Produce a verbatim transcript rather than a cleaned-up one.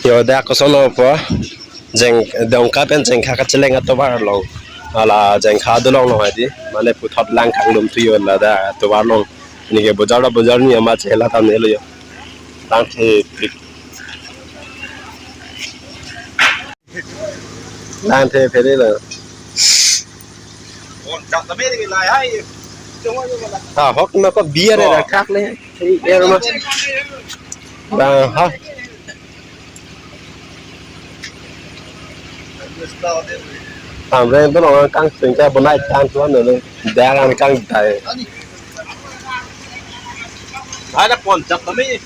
Yo, dak koson opo, Jeng, Dongka pen Jengkha kacheleng atovar along. Hala Jengkha adolong along hadi. Mane puthot lang kanglum thu yo ladak atovar along. Neke bojar, bojar ni ama chehla tam nelo yo. Tangthe plik. Tangthe pherelo. Ha, hok na ko beer Oh. Dak thak le. Hey, er ma. Bang, ha. Amreng to nong kang singka bonai tan tuan dulu. Jangan kang dai. Ada ponjak kami.